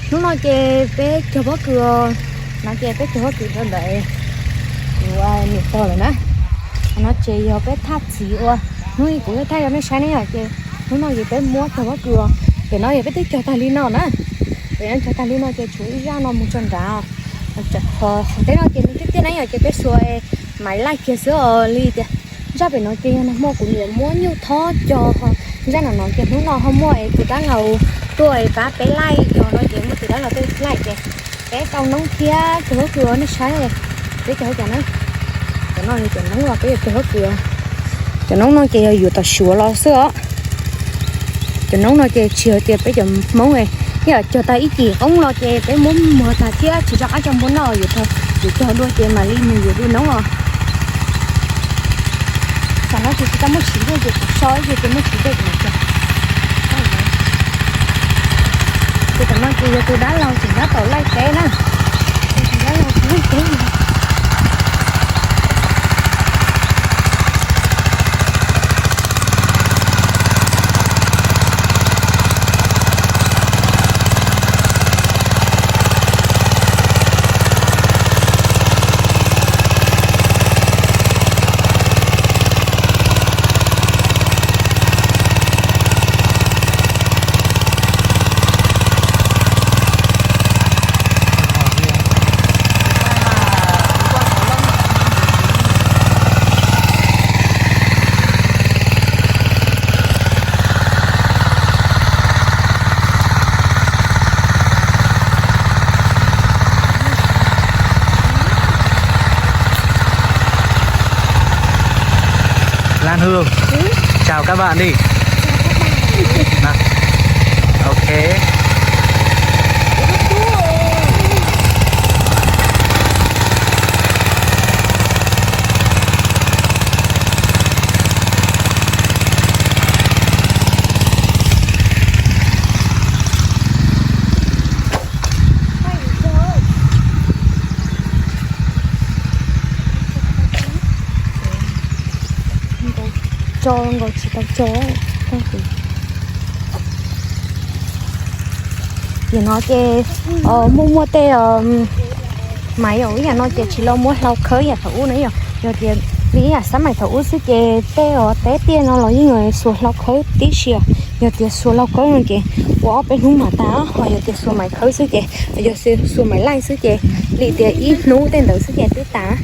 Hnub no ces peb cog pob kws os, no ces peb cog pob kws rau ntawm kuv niam pog lawm na. Qhov no ces yog peb thaj txiv ua, hnub ib kuv thaj yog nej saib ne yom, ces hnub no ces peb muab cog pob kws os. Pem no yog peb twb cog tag li no na, pem no cog tag li no ces tshuav ib zaj no mus tso nrad. Qhov teb no ces nws tiaj tiaj na yom, ces peb xuas maiv laij kiag xwb os li tias. Zaj pem no ces yog nag hmo kuv niam muab nyuj thob cog, zaj no no ces hnub no ho muaj es tus dab laug tuaj es pab peb laij cog no ces muaj tus dab laug tuaj laij ces peb tau noob thiab cog pob kws nej saib, peb cog li cas na. Cov no cov noob los peb yuav cog pob kws, cov noob no ces yog yuav tom Suav los xwb os. Cov noob no ces tsis hais tias peb cov Hmoob, ib yam cog tag ib cim qoob los ces peb muab muag tag thiab tsis rov qab coj npua noj, yuav cog dua ces mam li mus yuav dua noob os. Tam no ces tsis tau muaj siv dej ces kuv so ib zaug ces muaj siv dej kuv mam cog. Ces tam no ces yog tus dab laug tseem tab tom laij teb na. Tus dab laug laij teb. Lan Hương, chào các bạn đi. Nào. Ok. Tso nkaus tsis tau tso. Ces no ces muaj muaj tej maiv ib yam no ces tsis los muab hlau khawb yam thaum ub na yom. Yog tias li ib yam xab maim thaum ub xwb ces tej os teb tiaj no los yeej xuas hlau khawb tib si. Yog tias xuas hlau khawb no ces ua ob peb hnub mam tas, ho yog tias xuas maiv khawb xwb ces, yog xuas maiv laij xwb ces li tias ib hnub tej ntawd xwb ces twb tas.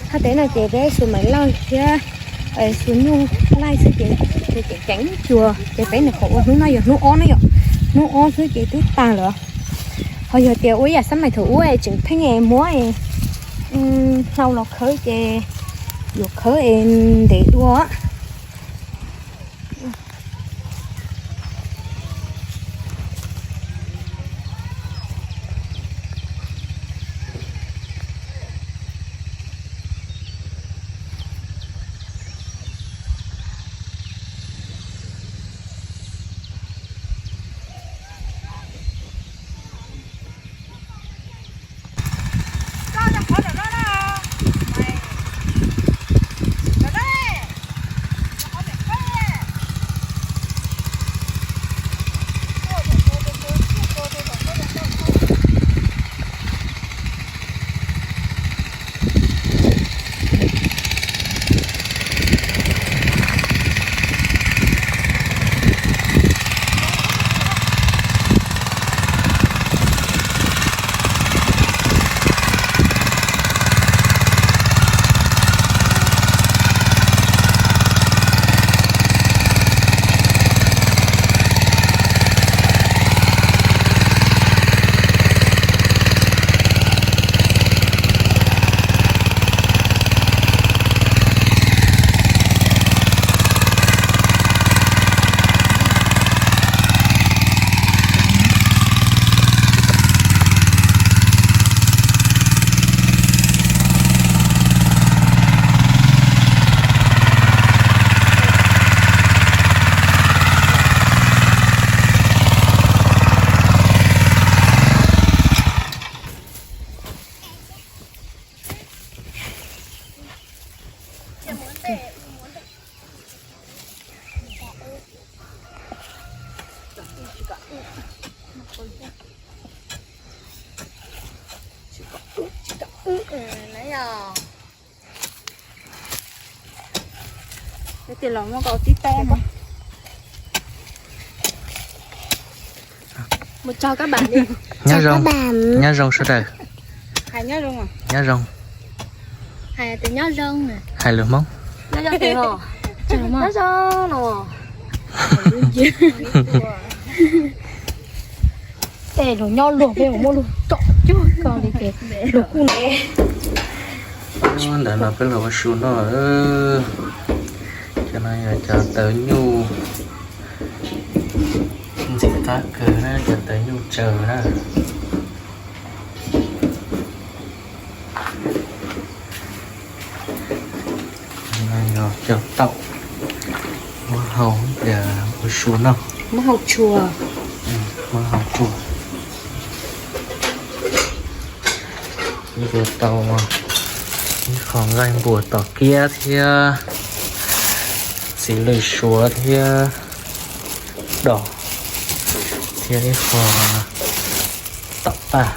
Thaj teb no ces peb xuas maiv laij thiab xuas nyuj laij xwb ces, ces ceev ceev cuag ces peb nyuam qhuav ua hnub no yog hnub ob na yom, hnub ob xwb ces twb tas lawm. Ho yog tias ua ib yam xab maim thaum ub es tseem pheej es muab hlau los khawb ces yuav khawb es ntev dua. Mus tso kab pam li. Nyob zoo, nyob zoo sawv daws. Hais nyob zoo. Nyob zoo. Hais tias nyob zoo. Hais lus Hmoob. Nyob zoo. Nyob zoo no. Tej lus nyob luag peb mus muab lus tsom cuag ko li ces lus kuj ne. Ntawm no peb los ua su noj. Cov no yog cov tawv nyuj ntxim qab kawg na, cov tawv nyuj tsaws na. Cov taum muab hau ua su noj. Muab hau tshua. Muab hau tshua. Yuav tau ib qho nqaij npuas tom kiab thiab txiv lws suav thiab dos thiab ib qho tom paj.